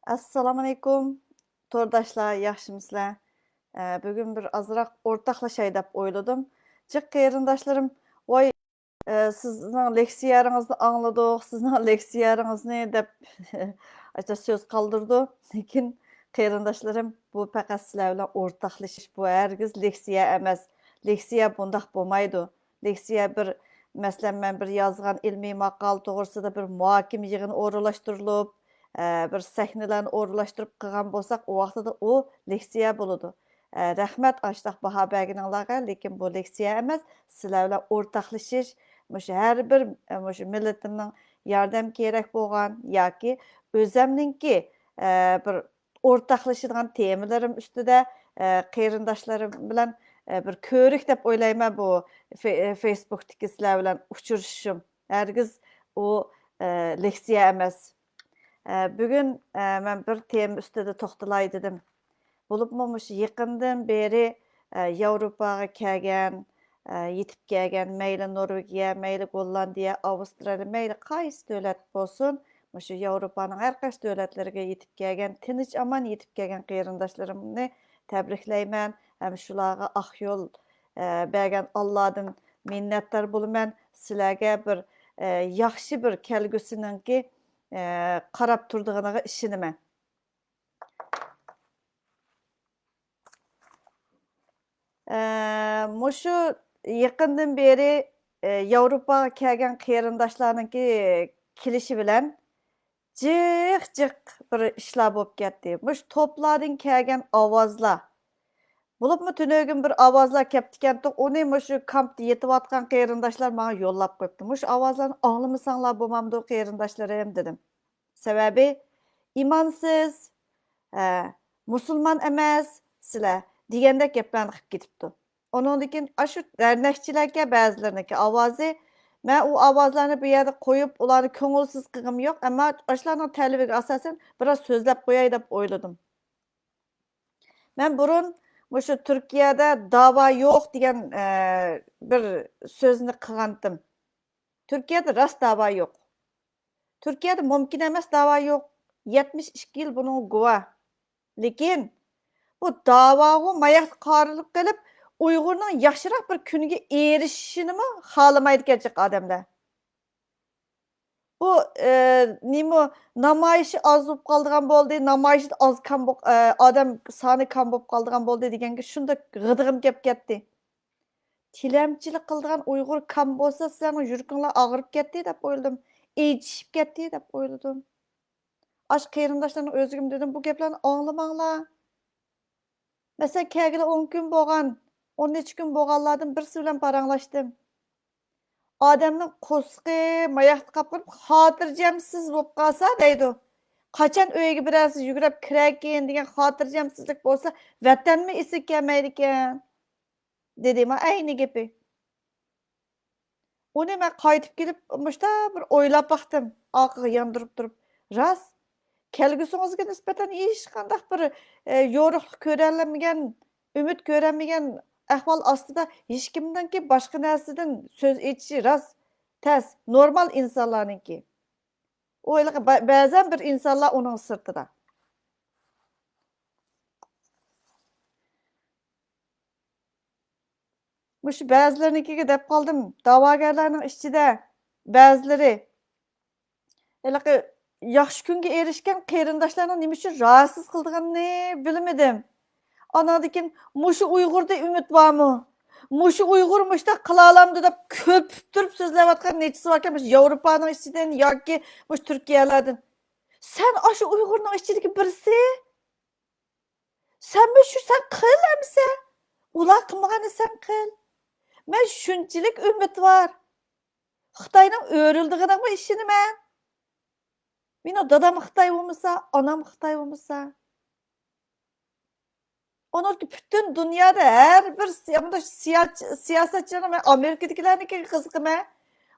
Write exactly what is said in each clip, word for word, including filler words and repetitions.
ئەسسالامۇئەلەيكۇم، تورداشلار، ياخشىمۇسىلەر؟ ئە، بۈگۈن بىر ئازراق ئورتاقلىشاي دەپ ئويلىدىم. جىق قېرىنداشلىرىم، ۋاي، ئە، سىزنىڭ لېكسىيەلىرىڭىزنى ئاڭلىدۇق، سىزنىڭ لېكسىيەلىرىڭىزنى دەپ ئاشۇنداق سۆز قالدۇرىدۇ. لېكىن قېرىنداشلىرىم، بۇ پەقەت سىلەر بىلەن ئورتاقلىشىش، بۇ ھەرگىز لېكسىيە ئەمەس. لېكسىيە بۇنداق بولمايدۇ. لېكسىيە بىر، مەسىلەن، مەن بىر يازغان ئىلمىي ماقالە توغرىسىدا بىر مۇھاكىمە يىغىنى ئورۇنلاشتۇرۇلۇپ، ئە، بىر سەھنىلەرنى ئورۇنلاشتۇرۇپ قىلغان بولساق، ئۇ ۋاقتىدا ئۇ لېكسىيە بولىدۇ. ئە، رەھمەت ئاشۇنداق باھا بەرگىنىڭلارغا، لېكىن بۇ لېكسىيە ئەمەس، سىلەر بىلەن ئورتاقلىشىش، مۇشۇ ھەر بىر، ئە، مۇشۇ مىللىتىمنىڭ ياردەم كېرەك بولغان ياكى ئۆزەمنىڭكى، ئە، بىر ئورتاقلىشىدىغان تېمىلىرىم ئۈستىدە، ئە، قېرىنداشلىرىم بىلەن، ئە، بىر كۆرۈك دەپ ئويلايمەن بۇ فې-، فېيسبۇكتىكى سىلەر بىلەن ئۇچرىشىشىم. ھەرگىز ئۇ، ئە، لېكسىيە ئەمەس. ئە، بۈگۈن، ئە، مەن بىر تېما ئۈستىدە توختىلاي دېدىم. بولۇپمۇ مۇشۇ يېقىندىن بېرى، ئە، ياۋروپاغا كەلگەن، ئە، يېتىپ كەلگەن، مەيلى نورۋېگىيە، مەيلى گوللاندىيە، ئاۋسترالىيە، مەيلى قايسى دۆلەت بولسۇن، مۇشۇ ياۋروپانىڭ ھەر قايسى دۆلەتلىرىگە يېتىپ كەلگەن، تىنچ ئامان يېتىپ كەلگەن قېرىنداشلىرىمنى تەبرىكلەيمەن ھەم شۇلارغا ئاق يول، ئە، بەرگەن ئاللادىن مىننەتدار بولىمەن. سىلەرگە بىر، ئە، ياخشى بىر كەلگۈسىنىڭكى، ئە، قاراپ تۇرىدىغىنىغا ئىشىنىمەن. ئە، مۇشۇ يېقىندىن بېرى، ئە، ياۋروپاغا كەلگەن قېرىنداشلارنىڭكى كېلىشى بىلەن جىق جىق بىر ئىشلار بولۇپ كەتتى. مۇشۇ توپلاردىن كەلگەن ئاۋازلار. بولۇپمۇ تۈنۈگۈن بىر ئاۋازلار كەپتىكەنتۇق، ئۇنى مۇشۇ كامپتا يېتىۋاتقان قېرىنداشلار ماڭا يوللاپ قويۇپتۇ. مۇشۇ ئاۋازلارنى ئاڭلىمىساڭلار بولمامدۇ، قېرىنداشلىرىم، دېدىم. سەۋەبى، ئىمانسىز، ھە، مۇسۇلمان ئەمەس سىلەر، دېگەندەك گەپلەرنى قىلىپ كېتىپتۇ. ئۇنىڭدىن كېيىن ئاشۇ دەرنەكچىلەرگە بەزىلىرىنىڭكى ئاۋازى، مەن ئۇ ئاۋازلارنى بۇ يەردە قويۇپ، ئۇلارنى كۆڭۈلسىز قىلغۇم يوق، ئەمما ئاشۇلارنىڭ تەلىپىگە ئاساسەن بىراز سۆزلەپ قوياي دەپ ئويلىدىم. مەن بۇرۇن مۇشۇ تۈركىيەدە داۋا يوق دېگەن، ئە، بىر سۆزنى قىلغانتىم. تۈركىيەدە راست داۋا يوق. تۈركىيەدە مۇمكىن ئەمەس داۋا يوق. يەتمىش ئىككى يىل بۇنىڭغا گۇۋاھ. لېكىن بۇ داۋاغۇ ماياقتا قارىلىپ قېلىپ، ئۇيغۇرنىڭ ياخشىراق بىر كۈنگە ئېرىشىشىنىمۇ خالىمايدىكەن جىق ئادەملەر. بۇ، ئە، نېمە، نامايىشى ئاز بولۇپ قالىدىغان بولدى، نامايىشتا ئاز كام بو-، ئە، ئادەم سانى كام بولۇپ قالىدىغان بولدى دېگەنگە شۇنداق غىدىقىم كەپ كەتتى. تىلەمچىلىك قىلىدىغان ئۇيغۇر كام بولسا، سىلەرنىڭ يۈرىكىڭلار ئاغرىپ كەتتى دەپ ئويلىدىم. ئېچىشىپ كەتتى دەپ ئويلىدىم. ئاشۇ قېرىنداشلارنىڭ ئۆزىگىمۇ دېدىم، بۇ گەپلەرنى ئاڭلىماڭلار. مەسىلەن، كەلگىلى ئون كۈن بولغان، ئون نەچچە كۈن بولغانلاردىن بىرسى بىلەن پاراڭلاشتىم. ئادەمنىڭ قورسىقى ماياقتا قاپقىلىپ، خاتىرجەمسىز بولۇپ قالسا دەيدۇ. قاچان ئۆيگە بىرەرسى يۈگۈرۈپ كىرەركىن دېگەن خاتىرجەمسىزلىك بولسا، ۋەتەنمۇ ئېسىگە كەلمەيدىكەن. دېدى، ما ئەينى گېپى. ئۇنى مەن قايتىپ كېلىپ، مۇشتا بىر ئويلاپ باقتىم، ئارقىغا ياندۇرۇپ تۇرۇپ. راست، كەلگۈسىڭىزگە نىسبەتەن ھېچقانداق بىر، ئە، يورۇقلۇق كۆرەلمىگەن، ئۈمىد كۆرەلمىگەن ئەھۋال ئاستىدا ھېچكىمنىڭكى باشقا نەرسىدىن سۆز ئېچىشى راست، تەس، نورمال ئىنسانلارنىڭكى. ئۇ ھېلىقى بە-، بەزەن بىر ئىنسانلار ئۇنىڭ سىرتىدا. مۇشۇ بەزىلىرىنىڭكىگە دەپ قالدىم. داۋاگەرلەرنىڭ ئىچىدە بەزىلىرى ھېلىقى ياخشى كۈنگە ئېرىشكەن قېرىنداشلارنىڭ نېمە ئۈچۈن راھەتسىز قىلىدىغىنىنى بىلمىدىم. ئاناندىن كېيىن، مۇشۇ ئۇيغۇردا ئۈمىد بارمۇ؟ مۇشۇ ئۇيغۇر مۇشۇنداق قىلالامدۇ دەپ كۆپۈپ تۇرۇپ سۆزلەۋاتقان نەچچىسى باركەن، مۇشۇ ياۋروپانىڭ ئىچىدىن ياكى مۇشۇ تۈركىيەلەردىن. سەن ئاشۇ ئۇيغۇرنىڭ ئىچىدىكى بىرسى. سەنمۇ شۇ، سەن قىل ئەمىسە. ئۇلار قىلمىغاننى سەن قىل. مەن شۇنچىلىك ئۈمىدۋار. خىتاينىڭ ئۆرۈلىدىغىنىغىمۇ ئىشىنىمەن. مېنىڭ دادام خىتاي بولمىسا، ئانام خىتاي بولمىسا. ئۇنىڭ پۈتۈن دۇنيادا ھەر بىر سىيا-، مۇنداق سىيا-، سىياسەتچىلەرنىڭ، مەن ئامېرىكىدىكىلەرنىڭكىگە قىزىقىمەن.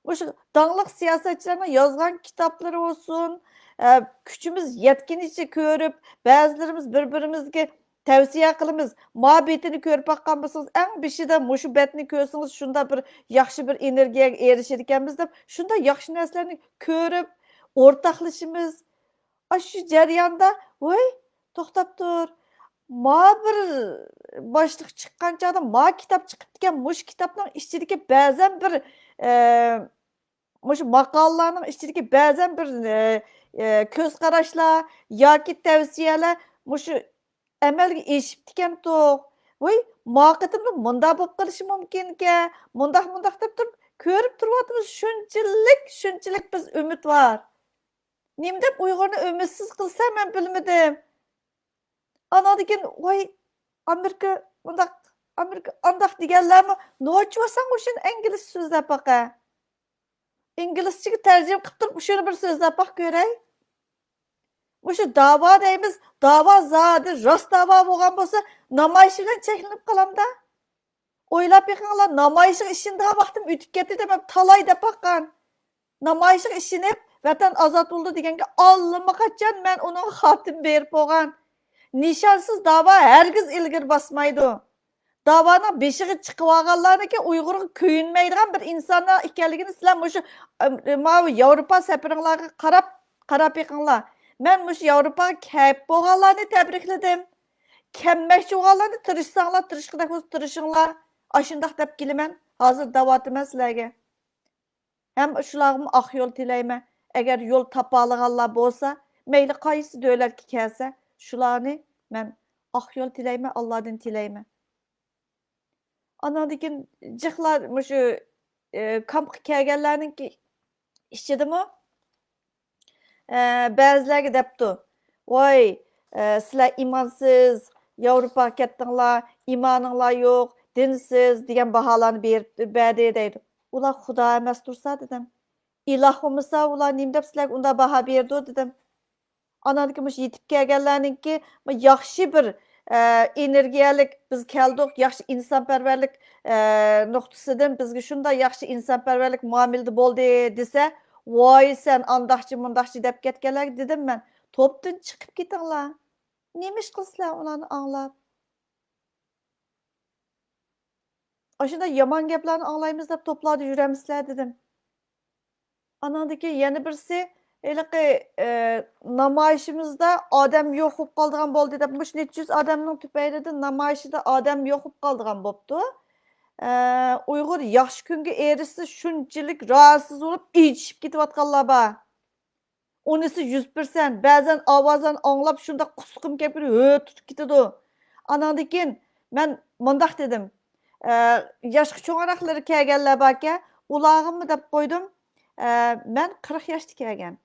مۇشۇ داڭلىق سىياسەتچىلەرنىڭ يازغان كىتابلىرى بولسۇن، ئە، كۈچىمىز يەتكىنىچە كۆرۈپ، بەزىلىرىمىز بىر-بىرىمىزگە تەۋسىيە قىلىمىز. ما بېتىنى كۆرۈپ باققان بولسىڭىز، ئەڭ بېشىدا مۇشۇ بەتنى كۆرسىڭىز، شۇنداق بىر ياخشى بىر ئېنېرگىيەگە ئېرىشىدىكەنمىز دەپ، شۇنداق ياخشى نەرسىلەرنى كۆرۈپ، ئورتاقلىشىمىز. شۇ جەرياندا، ۋاي، توختاپ تۇر، ما بىر باشلىق چىققان چاغدا ما كىتاب چىقىپتىكەن، مۇشۇ كىتابنىڭ ئىچىدىكى بەزەن بىر، ئە، مۇشۇ ماقالىلارنىڭ ئىچىدىكى بەزەن بىر، ئە، ئە، كۆز قاراشلار ياكى تەۋسىيەلەر مۇشۇ ئەمەلگە ئېشىپتىكەنتۇ. ۋاي، ما قېتىمدا مۇنداق بولۇپ قېلىشى مۇمكىنكەن، مۇنداق، مۇنداق دەپ تۇرۇپ كۆرۈپ تۇرۇۋاتىمىز. شۇنچىلىك، شۇنچىلىك بىز ئۈمىدۋار. نېمە دەپ ئۇيغۇرنى ئۈمىدسىز قىلسا، مەن بىلمىدىم. ئاناندىن كېيىن، ۋاي، ئامېرىكا مۇنداق، ئامېرىكا ئانداق دېگەنلەرمۇ نوچى بولساڭ، مۇشۇنى ئىنگلىزچە سۆزلەپ باقە. ئىنگلىزچىگە تەرجىمە قىلىپ تۇرۇپ، مۇشۇنى بىر سۆزلەپ باق كۆرەي. مۇشۇ داۋا دەيمىز، داۋا زادى راست داۋا بولغان بولسا، نامايىش بىلەن چەكلىنىپ قالامدا. ئويلاپ بېقىڭلار، نامايىشقا ئىشىنىدىغان ۋاقتىم ئۆتۈپ كەتتى دەپ مەن تالاي دەپ باققان. نامايىشقا ئىشىنىپ، ۋەتەن ئازاد بولدى دېگەنگە ئاللىماقاچان مەن ئۇنىڭغا خاتىمە بېرىپ بولغان. نىشانسىز داۋا ھەرگىز ئىلگىرى باسمايدۇ. داۋانىڭ بېشىغا چىقىۋالغانلارنىڭكى ئۇيغۇرغا كۆيۈنمەيدىغان بىر ئىنسانلار ئىكەنلىكىنى سىلەر مۇشۇ، ئەم، ماۋۇ ياۋروپا سەپىرىڭلارغا قاراپ، قاراپ بېقىڭلار. مەن مۇشۇ ياۋروپاغا كەپ بولغانلارنى تەبرىكلىدىم. كەلمەكچى بولغانلارنى تىرىشساڭلار، تىرىشقۇدەك بولسا تىرىشىڭلار. ئاشۇنداق دەپ كېلىمەن. ھازىر دەۋاتىمەن سىلەرگە. ھەم شۇلارغىمۇ ئاق يول تىلەيمەن. ئەگەر يول تاپالىغانلار بولسا، مەيلى قايسى دۆلەتكە كەلسە، شۇلارنى مەن ئاق يول تىلەيمەن، ئاللادىن تىلەيمەن. ئاناندىن كېيىن جىقلار مۇشۇ، ئى، كامپقا كەلگەنلەرنىڭكى ئىچىدىمۇ، ئە، بەزىلەرگە دەپتۇ، ۋاي، ئە، سىلەر ئىمانسىز، ياۋروپاغا كەتتىڭلار، ئىمانىڭلار يوق، دىنسىز دېگەن باھالارنى بېرىپ، بەردى دەيدۇ. ئۇلار خۇدا ئەمەس تۇرسا دېدىم. ئىلاھ بولمىسا، ئۇلار نېمە دەپ سىلەرگە ئۇنداق باھا بېرىدۇ دېدىم. ئاناندىكى مۇشۇ يېتىپ كەلگەنلەرنىڭكى ياخشى بىر، ئە، ئېنېرگىيەلىك، بىز كەلدۇق، ياخشى ئىنسانپەرۋەرلىك، ئە، نۇقتىسىدىن بىزگە شۇنداق ياخشى ئىنسانپەرۋەرلىك مۇئامىلىدە بولدى دېسە، ۋاي سەن ئانداقچى مۇنداقچى دەپ كەتكەنلەرگە دېدىم مەن، توپتىن چىقىپ كېتىڭلار. نېمە ئىش قىلىسىلەر ئۇلارنى ئاڭلاپ؟ ئاشۇنداق يامان گەپلەرنى ئاڭلايمىز دەپ توپلاردا يۈرەمسىلەر دېدىم. ئاناندىكى يەنە بىرسى، ھېلىقى، ئى، نامايىشىمىزدا ئادەم يوق بولۇپ قالىدىغان بولدى دەپ، مۇشۇ نەچچە يۈز ئادەمنىڭ تۈپەيلىدىن نامايىشىدا ئادەم يوق بولۇپ قالىدىغان بوپتۇ. ئە، ئۇيغۇر ياخشى كۈنگە ئېرىشسە شۇنچىلىك راھەتسىز بولۇپ ئىچىشىپ كېتىۋاتقانلار بار. ئۇنىسى يۈز پىرسەنت، بەزەن ئاۋازلارنى ئاڭلاپ شۇنداق قۇسقۇم كەپ كېتىپ ھۆ تۇتۇپ كېتىدۇ. ئاناندىن كېيىن مەن مۇنداق دېدىم، ئە، ياشقا چوڭراقلىرى كەلگەنلەر باركەن، ئۇلارغىمۇ دەپ قويدۇم، ئە، مەن قىرىق ياشتا كەلگەن.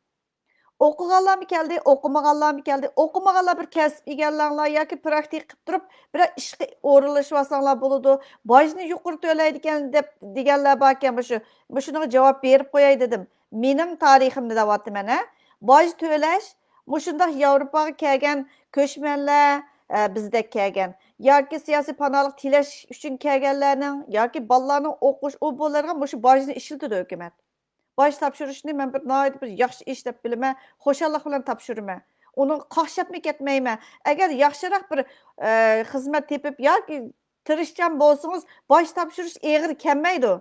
ئوقۇغانلارمۇ كەلدى، ئوقۇمىغانلارمۇ كەلدى. ئوقۇمىغانلار بىر كەسىپ ئىگىلەڭلار ياكى پراكتىكا قىلىپ تۇرۇپ، بىرەر ئىشقا ئورۇنلىشىۋالساڭلار بولىدۇ. باجنى يۇقىرى تۆلەيدىكەن دەپ دېگەنلەر باركەن، مۇشۇ، مۇشۇنىڭغا جاۋاب بېرىپ قوياي دېدىم. مېنىڭ تارىخىمنى دەۋاتىمەن، ھە. باج تۆلەش، مۇشۇنداق ياۋروپاغا كەلگەن كۆچمەنلەر، ئە، بىزدەك كەلگەن ياكى سىياسىي پاناھلىق تىلەش ئۈچۈن كەلگەنلەرنىڭ ياكى بالىلارنىڭ ئوقۇش ئۇ بۇلىرىغا مۇشۇ باجنى ئىشلىتىدۇ ھۆكۈمەت. باج تاپشۇرۇشنى مەن بىر ناھايىتى بىر ياخشى ئىش دەپ بىلىمەن، خۇشاللىق بىلەن تاپشۇرىمەن. ئۇنىڭغا قاقشاپمۇ كەتمەيمەن. ئەگەر ياخشىراق بىر، ئە، خىزمەت تېپىپ ياكى تىرىشچان بولسىڭىز، باج تاپشۇرۇش ئېغىر كەلمەيدۇ.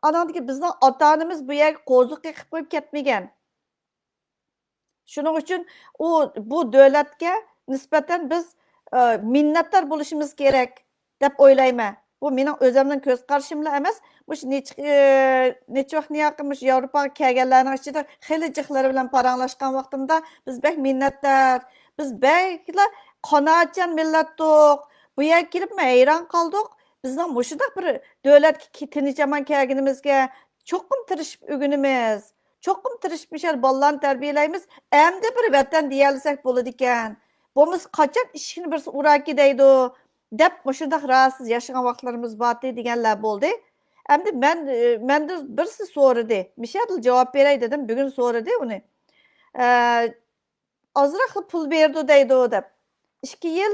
ئاناندىكى بىزنىڭ ئاتا-ئانىمىز بۇ يەرگە قوزۇق قېقىپ قويۇپ كەتمىگەن. شۇنىڭ ئۈچۈن ئۇ، بۇ دۆلەتكە نىسبەتەن بىز، ئە، مىننەتدار بولۇشىمىز كېرەك دەپ ئويلايمەن. بۇ مېنىڭ ئۆزۈمنىڭ كۆز قارىشىملا ئەمەس. مۇشۇ نەچچە، ئە، نەچچە ۋاقىتتىن ياقى مۇشۇ ياۋروپاغا كەلگەنلەرنىڭ ئىچىدە خېلى جىقلىرى بىلەن پاراڭلاشقان ۋاقتىمدا بىز بەك مىننەتدار، بىز بەكلا قانائەتچان مىللەتتۇق. بۇ يەرگە كېلىپ ھەيران قالدۇق. بىزنىڭ مۇشۇنداق بىر دۆلەتكە تىنچ-ئامان كەلگىنىمىزگە چوقۇم تىرىشىپ ئۆگىنىمىز. چوقۇم تىرىشىپ مۇشۇ يەردە بالىلارنى تەربىيەلەيمىز. ئەمدى بىر ۋەتەن دېيەلىسەك بولىدىكەن. بولمىسا قاچان ئىشىكنى بىرسى ئۇراكى دەيدۇ، دەپ مۇشۇنداق راھەتسىز ياشىغان ۋاقىتلىرىمىز بارتى دېگەنلەر بولدى. ئەمدى مەن، مەندىن بىرسى سورىدى. مۇشۇ يەردىلا جاۋاب بېرەي دېدىم. بۈگۈن سورىدى ئۇنى. ئە، ئازراقلا پۇل بېرىدۇ دەيدۇ دەپ. ئىككى يىل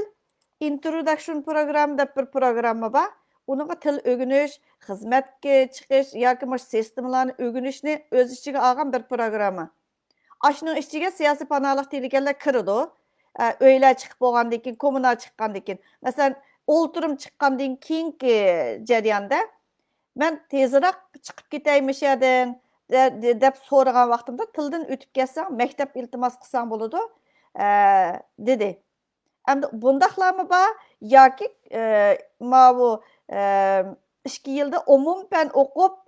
ئىنتروداكشن پروگرامما دەپ بىر پروگرامما بار. ئۇنىڭغا تىل ئۆگىنىش، خىزمەتكە چىقىش ياكى مۇشۇ سىستېمىلارنى ئۆگىنىشنى ئۆز ئىچىگە ئالغان بىر پروگرامما. ئاشۇنىڭ ئىچىگە سىياسىي پاناھلىق تىلىگەنلەر كىرىدۇ. ئە، ئۆيلەر چىقىپ بولغاندىن كېيىن، كوممۇنال چىققاندىن كېيىن. مەسىلەن، ئولتۇرۇم چىققاندىن كېيىنكى جەرياندا مەن تېزراق چىقىپ كېتەي مۇشۇ يەردىن، دە-، دە-، دەپ سورىغان ۋاقتىمدا، «تىلدىن ئۆتۈپ كەتسەڭ، مەكتەپ ئىلتىماس قىلساڭ بولىدۇ»، ئە، دېدى. ئەمدى بۇنداقلارمۇ بار ياكى، ئە، ماۋۇ، ئە، ئىككى يىلدا ئومۇمەن ئوقۇپ،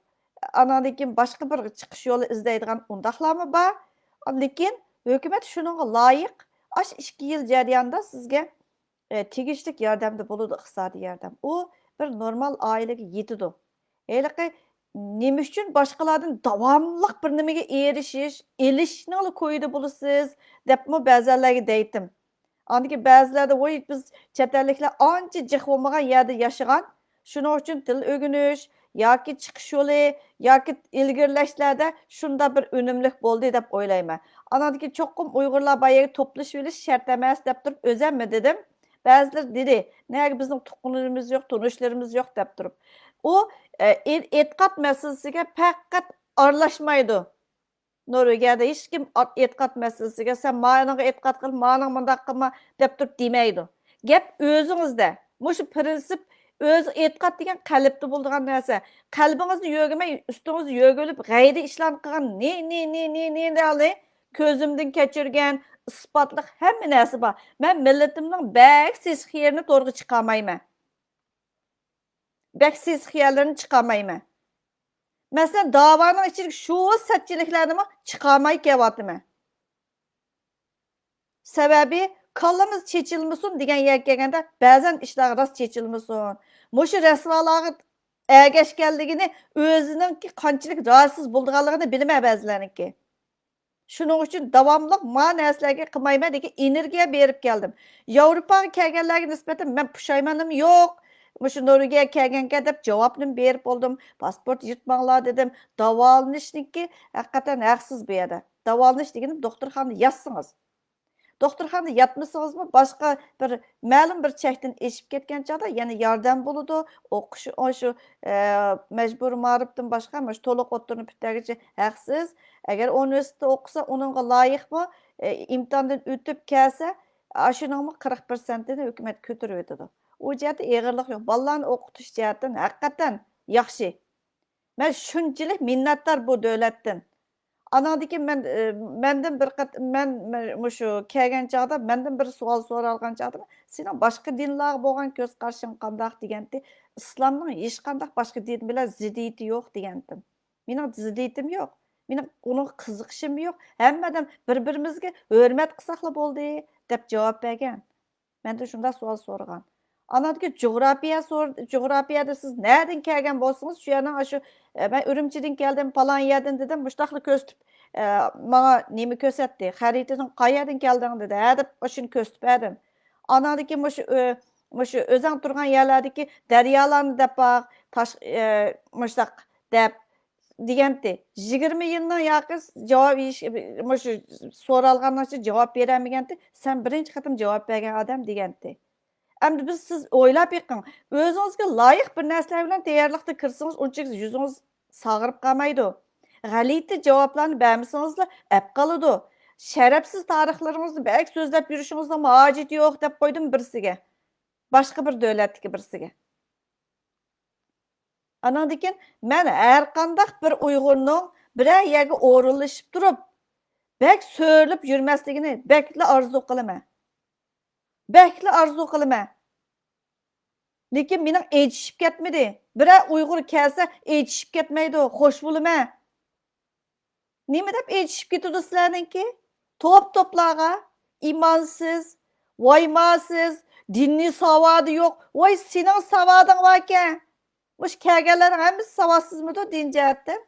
ئاناندىن كېيىن باشقا بىر چىقىش يولى ئىزدەيدىغان ئۇنداقلارمۇ بار. لېكىن ھۆكۈمەت شۇنىڭغا لايىق ئاشۇ ئىككى يىل جەريانىدا سىزگە، ئە، تېگىشلىك ياردەمدە بولىدۇ، ئىقتىسادىي ياردەم. ئۇ بىر نورمال ئائىلىگە يېتىدۇ. ھېلىقى نېمە ئۈچۈن باشقىلاردىن داۋاملىق بىر نېمىگە ئېرىشىش، ئېلىشنىڭلا كويىدا بولىسىز، دەپمۇ بەزەنلەرگە دەيتتىم. ئاندىن كېيىن بەزىلەردە، ۋوي، بىز چەت ئەللىكلەر ئانچە جىق بولمىغان يەردە ياشىغان، شۇنىڭ ئۈچۈن تىل ئۆگىنىش ياكى چىقىش يولى ياكى ئىلگىرىلەشلەردە شۇنداق بىر ئۈنۈملۈك بولدى دەپ ئويلايمەن. ئاناندىن كېيىن چوقۇم ئۇيغۇرلار بار يەرگە توپلىشىۋېلىش شەرت ئەمەس دەپ تۇرۇپ ئۆزەممۇ دېدىم. بەزىلىرى دېدى، نەگە بىزنىڭ تۇغقىنىمىز يوق، تونۇشلىرىمىز يوق دەپ تۇرۇپ. ئۇ، ئە، ئې-، ئېتىقاد مەسىلىسىگە پەقەت ئارىلاشمايدۇ. نورۋېگىيەدە ھېچكىم ئا-، ئېتىقاد مەسىلىسىگە، «سەن مانىڭغا ئېتىقاد قىل، مانىڭ مۇنداق قىلما» دەپ تۇرۇپ دېمەيدۇ. گەپ ئۆزىڭىزدە. مۇشۇ پىرىنسىپ ئۆزى ئېتىقاد دېگەن قەلبتە بولىدىغان نەرسە. قەلبىڭىزنى يۆگىمەي، ئۈستىڭىزنى يۆگىلىپ، غەيرىي ئىشلارنى قىلغان نى، نى، نى، نى، نى، نى، كۆزۈمدىن كەچۈرگەن، ئىسپاتلىق ھەممە نەرسە بار. مەن مىللىتىمنىڭ بەك سېسىق يېرىنى تورغا چىقارمايمەن. بەك سېسىق يەرلىرىنى چىقارمايمەن. مەسىلەن، داۋانىڭ ئىچىدىكى شۇ سەتچىلىكلەرنىمۇ چىقارماي كېلىۋاتىمەن. سەۋەبى، كاللىمىز چېچىلمىسۇن دېگەن يەرگە كەلگەندە، بەزەن ئىشلارغا راست چېچىلمىسۇن. مۇشۇ رەسۋالارغا ئەگەشكەنلىكىنى، ئۆزىنىڭكى قانچىلىك راھەتسىز بولىدىغانلىقىنى بىلىمەن بەزىلەرنىڭكى. شۇنىڭ ئۈچۈن داۋاملىق ما نەرسىلەرگە قىلمايمەن، لېكىن ئېنېرگىيە بېرىپ كەلدىم. ياۋروپاغا كەلگەنلەرگە نىسبەتەن مەن پۇشايمانىم يوق. مۇشۇ نورۋېگىيەگە كەلگەنكەن دەپ جاۋابنىمۇ بېرىپ بولدۇم. پاسپورت يىرتماڭلار دېدىم. داۋالىنىشنىڭكى ھەقىقەتەن ھەقسىز بۇ يەردە. داۋالىنىش دېگىنىم دوختۇرخانىدا ياتسىڭىز. دوختۇرخانىدا ياتمىسىڭىزمۇ، باشقا بىر مەلۇم بىر چەكتىن ئېشىپ كەتكەن چاغدا يەنە ياردەم بولىدۇ. ئوقۇش، ئاشۇ، ئە، مەجبۇرىي مائارىپتىن باشقا، مۇشۇ تولۇق ئوتتۇرىنى پۈتتۈرگۈچە ھەقسىز. ئەگەر ئۇنىۋېرسىتېتتا ئوقۇسا، ئۇنىڭغا لايىقمۇ، ئە، ئىمتىھاندىن ئۆتۈپ كەلسە، ئاشۇنىڭمۇ قىرىق پىرسەنتىنى ھۆكۈمەت كۆتۈرۈۋېتىدۇ. ئۇ جەھەتتە ئېغىرلىق يوق. بالىلارنى ئوقۇتۇش جەھەتتىن ھەقىقەتەن ياخشى. مەن شۇنچىلىك مىننەتدار بۇ دۆلەتتىن. ئاناندىن كېيىن مەن، ئى، مەندىن بىر قېت-، مەن، مەن مۇشۇ كەلگەن چاغدا مەندىن بىر سوئال سورالغان چاغدا، «سېنىڭ باشقا دىنلارغا بولغان كۆز قارىشىڭ قانداق؟» دېگەنتى. «ئىسلامنىڭ ھېچقانداق باشقا دىن بىلەن زىددىيىتى يوق» دېگەنتىم. مېنىڭ زىددىيىتىم يوق. مېنىڭ ئۇنىڭغا قىزىقىشىم يوق. ھەممە ئادەم بىر-بىرىمىزگە ھۆرمەت قىلساقلا بولدى، دەپ جاۋاب بەرگەن. مەندىن شۇنداق سوئال سورىغان. ئاناندىكى جۇغراپىيە سور-، جۇغراپىيەدە سىز نەدىن كەلگەن بولسىڭىز، شۇ يەرنىڭ ئاشۇ، ئە، «مەن ئۈرۈمچىدىن كەلدىم، پالان يەردىن» دېدىم، مۇشتاقلا كۆرسىتىپ، ئە، ماڭا نېمە كۆرسەتتى، خەرىتىنىڭ «قايەردىن كەلدىڭ؟» دېدى. ھە دەپ، ئاشۇنى كۆرسىتىپ بەردىم. ئاناندىكى مۇشۇ، ئۆ-، مۇشۇ ئۆزەڭ تۇرغان يەرلەردىكى دەريالارنى دەپ باق، تاش-، ئە، مۇشتاق دەپ، دېگەنتى. يىگىرمە يىلنىڭ ياقى جاۋاب، مۇشۇ سورالغاننىڭچە جاۋاب بېرەلمىگەنتى. سەن بىرىنچى قېتىم جاۋاب بەرگەن ئادەم دېگەنتى. ئەمدى بىز، سىز ئويلاپ بېقىڭ، ئۆزىڭىزگە لايىق بىر نەرسىلەر بىلەن تەييارلىقتا كىرسىڭىز، ئۇنچىلىك يۈزىڭىز ساغىرىپ قالمايدۇ. غەلىتە جاۋابلارنى بەرمىسىڭىزلا ئەپ قالىدۇ. شەرەپسىز تارىخلىرىڭىزنى بەك سۆزلەپ يۈرۈشىڭىزنىڭمۇ ھاجىتى يوق، دەپ قويدۇم بىرسىگە. باشقا بىر دۆلەتتىكى بىرسىگە. ئاناندىن كېيىن مەن ھەرقانداق بىر ئۇيغۇرنىڭ بىرەر يەرگە ئورۇنلىشىپ تۇرۇپ، بەك سۆرىلىپ يۈرمەسلىكىنى بەكلا ئارزۇ قىلىمەن. بەكلا ئارزۇ قىلىمەن. لېكىن مېنىڭ ئېچىشىپ كەتمىدى. بىرەر ئۇيغۇر كەلسە ئېچىشىپ كەتمەيدۇ، خوش بولىمەن. نېمە دەپ ئېچىشىپ كېتىدۇ سىلەرنىڭكى؟ توپ-توپلارغا، ئىمانسىز، ۋايماسىز، دىنىي ساۋادى يوق. ۋاي، سېنىڭ ساۋادىڭ باركەن. مۇشۇ كەلگەنلەرنىڭ ھەممىسى ساۋاتسىزمىدۇ دىن جەھەتتىن؟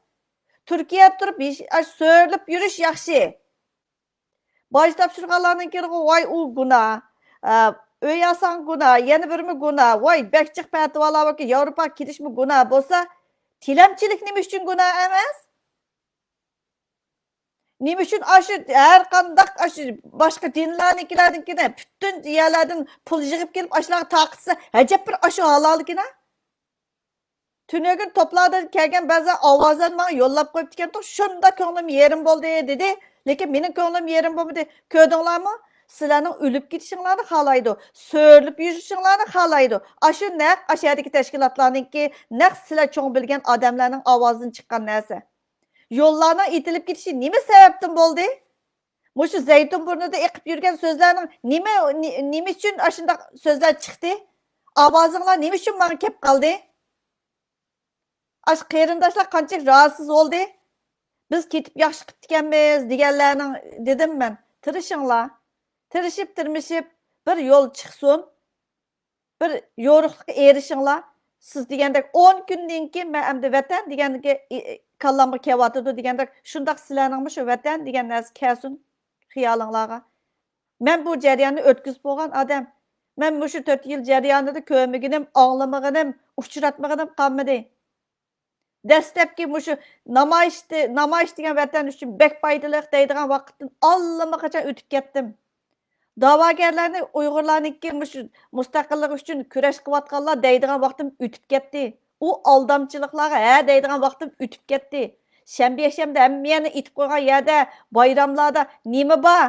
تۈركىيەدە تۇرۇپ ھېش-، ئاش-، سۆرىلىپ يۈرۈش ياخشى. باج تاپشۇرغانلارنىڭكىغۇ، ۋاي، ئۇ گۇناھ. ئە، ئۆي ئالساڭ گۇناھ، يەنە بىرمۇ گۇناھ. ۋاي، بەك جىق پەتىۋالار باركەن، ياۋروپاغا كېلىشمۇ گۇناھ بولسا، تىلەمچىلىك نېمە ئۈچۈن گۇناھ ئەمەس؟ نېمە ئۈچۈن ئاشۇ ھەر قانداق ئاشۇ باشقا دىنلارنىڭكىلەردىن كېيىن پۈتۈن يەرلەردىن پۇل يىغىپ كېلىپ ئاشۇلارغا تارقىتسا، ئەجەب بىر ئاشۇ ھالالكىنا؟ تۈنۈگۈن توپلاردىن كەلگەن بەزى ئاۋازلار ماڭا يوللاپ قويۇپتىكەنتۇق، شۇنداق كۆڭلۈم يېرىم بولدى، دېدى. لېكىن مېنىڭ كۆڭلۈم يېرىم بولمىدى. كۆردۈڭلارمۇ؟ سىلەرنىڭ ئۆلۈپ كېتىشىڭلارنى خالايدۇ، سۆرىلىپ يۈرۈشۈڭلارنى خالايدۇ. ئاشۇ نەق ئاشۇ يەردىكى تەشكىلاتلارنىڭكى، نەق سىلەر چوڭ بىلگەن ئادەملەرنىڭ ئاۋازىدىن چىققان نەرسە. يوللارنىڭ ئېتىلىپ كېتىشى نېمە سەۋەبتىن بولدى؟ مۇشۇ زەيتۇن بۇرنىدا ئېقىپ يۈرگەن سۆزلەرنىڭ نېمە، نېمە ئۈچۈن ئاشۇنداق سۆزلەر چىقتى؟ ئاۋازىڭلار نېمە ئۈچۈن ماڭا كەپ قالدى؟ ئاشۇ قېرىنداشلار قانچىلىك رازىسىز بولدى. بىز كېتىپ ياخشى قىپتىكەنمىز دېگەنلەرنىڭ، دېدىم مەن، تىرىشىڭلار. تىرىشىپ، تىرمىشىپ بىر يول چىقسۇن. بىر يورۇقلۇققا ئېرىشىڭلار. سىز دېگەندەك ئون كۈندىن كېيىن مەن ئەمدى ۋەتەن دېگەنگە، ئى، ئى، كاللامغا كېلىۋاتىدۇ دېگەندەك، شۇنداق سىلەرنىڭمۇ شۇ ۋەتەن دېگەن نەرسە كەلسۇن خىيالىڭلارغا. مەن بۇ جەرياننى ئۆتكۈزۈپ بولغان ئادەم. مەن مۇشۇ تۆت يىل جەريانىدا كۆرمىگىنىم، ئاڭلىمىغىنىم، ئۇچراتمىغىنىم قالمىدى. دەسلەپكى مۇشۇ نامايىش، نامايىش دېگەن ۋەتەن ئۈچۈن بەك پايدىلىق دەيدىغان ۋاقىتتىن ئاللىماقاچان ئۆتۈپ كەتتىم. داۋاگەرلەرنى، ئۇيغۇرلارنىڭكى مۇشۇ مۇستەقىللىق ئۈچۈن كۈرەش قىلىۋاتقانلار دەيدىغان ۋاقتىم ئۆتۈپ كەتتى. ئۇ ئالدامچىلىقلارغا ھە دەيدىغان ۋاقتىم ئۆتۈپ كەتتى. شەنبە، يەكشەنبىدە ھەممە يەرنى ئېتىپ قويغان يەردە، بايراملاردا نېمە بار؟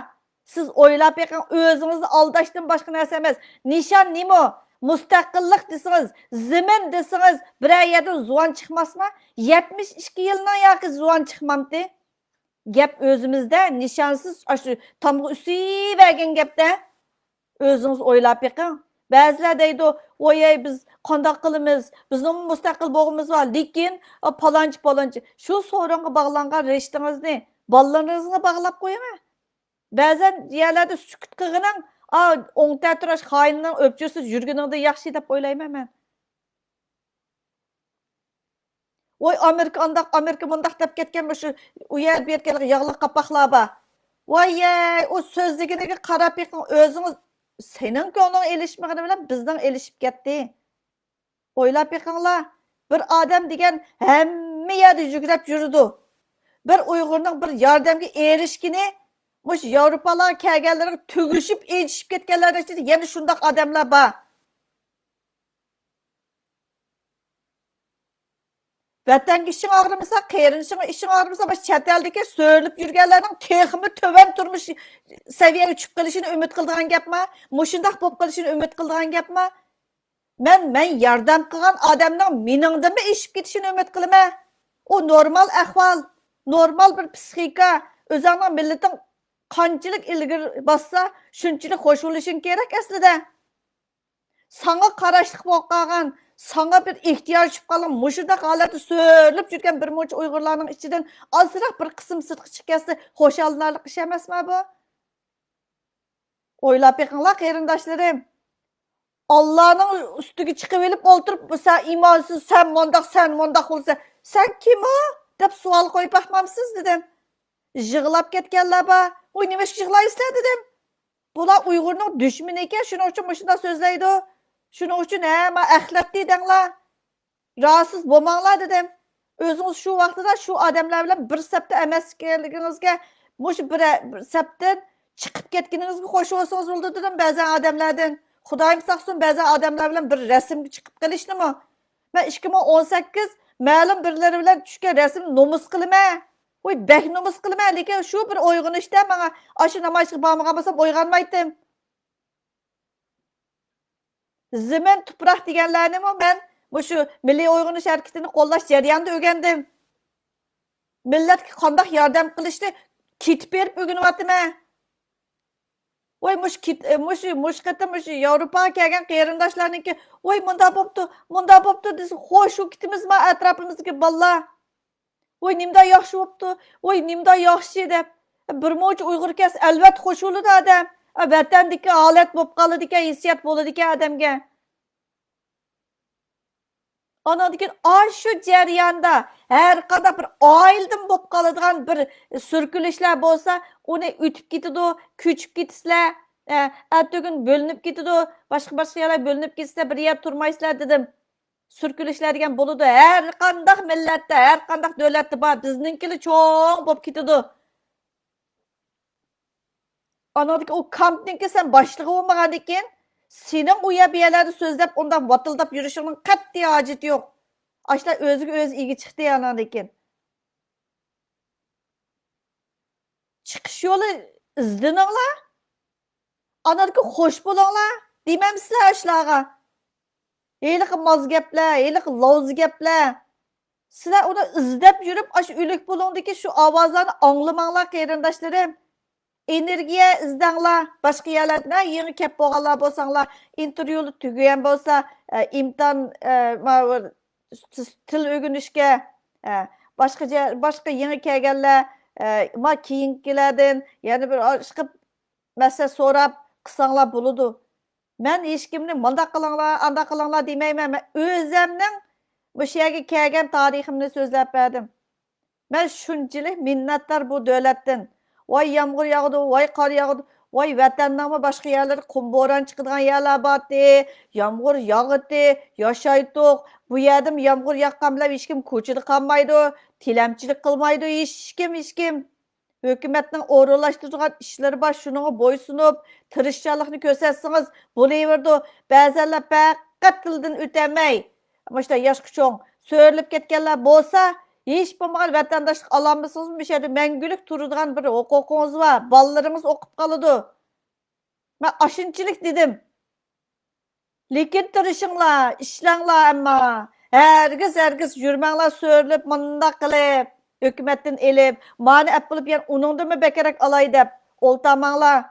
سىز ئويلاپ بېقىڭ، ئۆزىڭىزنى ئالداشتىن باشقا نەرسە ئەمەس. نىشان نېمە؟ مۇستەقىللىق دېسىڭىز، زېمىن دېسىڭىز، بىرەر يەردىن زۇۋان چىقماسمۇ؟ يەتمىش ئىككى يىلنىڭ ياكى زۇۋان چىقمامتى؟ گەپ ئۆزىمىزدە، نىشانسىز ئاشۇ تامغا ئۈسۈۋەرگەن گەپتە. ئۆزىڭىز ئويلاپ بېقىڭ. بەزىلەر دەيدۇ، ۋايەي، بىز قانداق قىلىمىز؟ بىزنىڭمۇ مۇستەقىل بولغۇمىز بار، لېكىن، ئا، پالانچى، پالانچى. شۇ سورۇنغا باغلانغان رىشتىڭىزنى بالىلىرىڭىزغا باغلاپ قويۇڭ. بەزەن يەرلەردە سۈكۈت قىلغىنىڭ، ئا، ئوڭ تەتۈراش خائىننىڭ ئۆپچىسىدە يۈرگىنىڭدىن ياخشى دەپ ئويلايمەن مەن. ۋاي، ئامېرىكا ئانداق، ئامېرىكا مۇنداق دەپ كەتكەن، مۇشۇ ئۇ يەر، بۇ يەرگە ياغلىق قاپاقلار بار. ۋايەي، ئۇ سۆزلىگىنىگە قاراپ بېقىڭ، ئۆزىڭىز، سېنىڭ كۆڭلۈڭ ئېلىشمىغىنى بىلەن بىزنىڭ ئېلىشىپ كەتتى. ئويلاپ بېقىڭلار، بىر ئادەم دېگەن ھەممە يەردە يۈگرەپ يۈرىدۇ. بىر ئۇيغۇرنىڭ بىر ياردەمگە ئېرىشكىنى، مۇشۇ ياۋروپالارغا كەلگەنلىرىگە تۈگۈشۈپ، ئېچىشىپ كەتكەنلەرنىڭ ئىچىدە يەنە شۇنداق ئادەملەر بار. ۋەتەنگە ئىچىڭ ئاغرىمىسا، قېرىندىشىڭغا ئىچىڭ ئاغرىمىسا، مۇشۇ چەت ئەلدىكى سۆرىلىپ يۈرگەنلەرنىڭ تېخىمۇ تۆۋەن تۇرمۇش سەۋىيەگە چۈشۈپ قېلىشىنى ئۈمىد قىلىدىغان گەپما؟ مۇشۇنداق بولۇپ قېلىشىنى ئۈمىد قىلىدىغان گەپما؟ مەن، مەن ياردەم قىلغان ئادەمنىڭ مېنىڭدىنمۇ ئېشىپ كېتىشىنى ئۈمىد قىلىمەن. ئۇ نورمال ئەھۋال، نورمال بىر پسىخىكا. ئۆزۈڭنىڭ مىللىتىڭ قانچىلىك ئىلگىرى باسسا، شۇنچىلىك خوش بولۇشۇڭ كېرەك ئەسلىدە. ساڭا قاراشلىق بولۇپ قالغان، ساڭا بىر ئېھتىياج چۈشۈپ قالغان، مۇشۇنداق ھالەتتە سۆرىلىپ يۈرگەن بىر مۇنچە ئۇيغۇرلارنىڭ ئىچىدىن ئازراق بىر قىسىم سىرتقا چىقىپ كەتسە، خۇشاللىنارلىق ئىش ئەمەسما بۇ؟ ئويلاپ بېقىڭلار، قېرىنداشلىرىم. ئاللانىڭ ئۈستىگە چىقىۋېلىپ ئولتۇرۇپ، «سەن ئىمانسىز، سەن مۇنداق، سەن مۇنداق بولىسەن، سەن كىم ئۇ؟» دەپ سوئال قويۇپ باقمامسىز؟ دېدىم. يىغلاپ كەتكەنلەر بار. «ۋوي، نېمىشقا يىغلايسىلەر؟» دېدىم. «بۇلار ئۇيغۇرنىڭ دۈشمىنى ئىكەن، شۇنىڭ ئۈچۈن مۇشۇنداق سۆزلەيدۇ. شۇنىڭ ئۈچۈن، ھە، ما ئەخلەتتى دەڭلار. رازىسىز بولماڭلار» دېدىم. ئۆزىڭىز شۇ ۋاقتىدا شۇ ئادەملەر بىلەن بىر سەپتە ئەمەسكەنلىكىڭىزگە، مۇشۇ بىر، بىر سەپتىن چىقىپ كەتكىنىڭىزگە خوش بولسىڭىز بولىدۇ دېدىم بەزەن ئادەملەردىن. خۇدايىم ساقلىسۇن، بەزەن ئادەملەر بىلەن بىر رەسىمگە چىقىپ قېلىشنىمۇ. مەن ئىككى مىڭ ئون سەككىز مەلۇم بىرلىرى بىلەن چۈشكەن رەسىمنى نومۇس قىلىمەن. ۋوي، بەك نومۇس قىلىمەن، لېكىن شۇ بىر ئويغىنىشتا ماڭا ئاشۇ نامايىشقا بارمىغان بولسام ئويغانمايتتىم. زېمىن، تۇپراق دېگەنلەرنىمۇ مەن مۇشۇ مىللىي ئويغىنىش ھەرىكىتىنى قوللاش جەريانىدا ئۆگەندىم. مىللەتكە قانداق ياردەم قىلىشنى كېتىپ بېرىپ ئۆگىنىۋاتىمەن. ۋاي، مۇشۇ كېت-، مۇشۇ، مۇشۇ قېتىم مۇشۇ ياۋروپاغا كەلگەن قېرىنداشلارنىڭكى، ۋاي، مۇنداق بوپتۇ، مۇنداق بوپتۇ دېسە، خوش، شۇ كېتىمىزما ئەتراپىمىزدىكى بالىلار؟ ۋاي، نېمىدا ياخشى بوپتۇ، ۋاي، نېمىدا ياخشى دەپ. بىر مۇنچە ئۇيغۇر كەلسە، ئەلۋەتتە خوش بولىدۇ ئادەم. ۋەتەندىكى ھالەت بولۇپ قالىدىكەن، ھېسسىيات بولىدىكەن ئادەمگە. ئاناندىن كېيىن ئاشۇ جەرياندا ھەر قانداق بىر ئائىلىدىن بولۇپ قالىدىغان بىر سۈركىلىشلەر بولسا، ئۇنى ئۆتۈپ كېتىدۇ، كۆچۈپ كېتىسىلەر، ئە، ئەتىگۈن بۆلۈنۈپ كېتىدۇ، باشقا، باشقا يەرلەرگە بۆلۈنۈپ كېتىسىلەر، بىر يەردە تۇرمايسىلەر دېدىم. سۈركىلىشلەر دېگەن بولىدۇ، ھەر قانداق مىللەتتە، ھەر قانداق دۆلەتتە بار، بىزنىڭكىلا چوڭ بولۇپ كېتىدۇ. ئانىڭدىكى ئۇ كامپنىڭكى سەن باشلىقى بولمىغاندىكىن، سېنىڭ ئۇ يەر بۇ يەرلەردە سۆزلەپ، ئۇنداق ۋاتىلداپ يۈرۈشۈڭنىڭ قەتئىي ھاجىتى يوق. ئاشۇلار ئۆزىگە ئۆزى ئىگە چىقتى ئانىڭدىن كېيىن. چىقىش يولى ئىزدىنىڭلار. ئانىڭدىكى خوش بولۇڭلار دېمەمسىلەر ئاشۇلارغا؟ ھېلىقى ماز گەپلەر، ھېلىقى لاۋزا گەپلەر. سىلەر ئۇنى ئىزدەپ يۈرۈپ، ئاشۇ ئۆلۈك بۇلۇڭدىكى شۇ ئاۋازلارنى ئاڭلىماڭلار، قېرىنداشلىرىم. ئېنېرگىيە ئىزدەڭلار. باشقا يەرلەردىن، ھە، يېڭى كەپ بولغانلار بولساڭلار، ئىنتېرۋيۇلار تۈگىگەن بولسا، ئە، ئىمتىھان، ئە، ما-، تىل ئۆگىنىشكە، ئە، باشقا جە-، باشقا يېڭى كەلگەنلەر، ئە، ما كېيىنكىلەردىن يەنە بىر ئىشقىپ مەسلىھەت سوراپ قىلساڭلار بولىدۇ. مەن ھېچكىمنى مۇنداق قىلىڭلار، ئانداق قىلىڭلار دېمەيمەن. مەن ئۆزەمنىڭ مۇشۇ يەرگە كەلگەن تارىخىمنى سۆزلەپ بەردىم. مەن شۇنچىلىك مىننەتدار بۇ دۆلەتتىن. ۋاي يامغۇر ياغىدۇ، ۋاي قار ياغىدۇ، ۋاي ۋەتەننىڭمۇ باشقا يەرلىرى قۇم بوران چىقىدىغان يەرلەر بارتى، يامغۇر ياغىتى، ياشايتتۇق. بۇ يەردىمۇ يامغۇر ياغقان بىلەن ھېچكىم كوچىدا قالمايدۇ، تىلەمچىلىك قىلمايدۇ ھېچكىم، ھېچكىم. ھۆكۈمەتنىڭ ئورۇنلاشتۇرىدىغان ئىشلىرى بار، شۇنىڭغا بويسۇنۇپ، تىرىشچانلىقنى كۆرسەتسىڭىز بولۇۋېرىدۇ. بەزەنلەر پەقەت تىلدىن ئۆتەلمەي، مۇشۇنداق ياشقا چوڭ سۆرىلىپ كەتكەنلەر بولسا، ھېچ بولمىغان ۋەتەنداشلىق ئالالمىسىڭىزمۇ، مۇشۇ يەردە مەڭگۈلۈك تۇرىدىغان بىر ھوقۇقىڭىز بار. بالىلىرىڭىز ئوقۇپ قالىدۇ. مەن ئاشۇنچىلىك دېدىم. لېكىن تىرىشىڭلار، ئىشلەڭلار، ئەمما ھەرگىز، ھەرگىز يۈرمەڭلار سۆرىلىپ، مۇنداق قىلىپ، ھۆكۈمەتتىن ئېلىپ، مانى ئەپ بولۇپ، يەنە ئۇنىڭدىنمۇ بەكرەك ئالاي دەپ ئولتۇرماڭلار.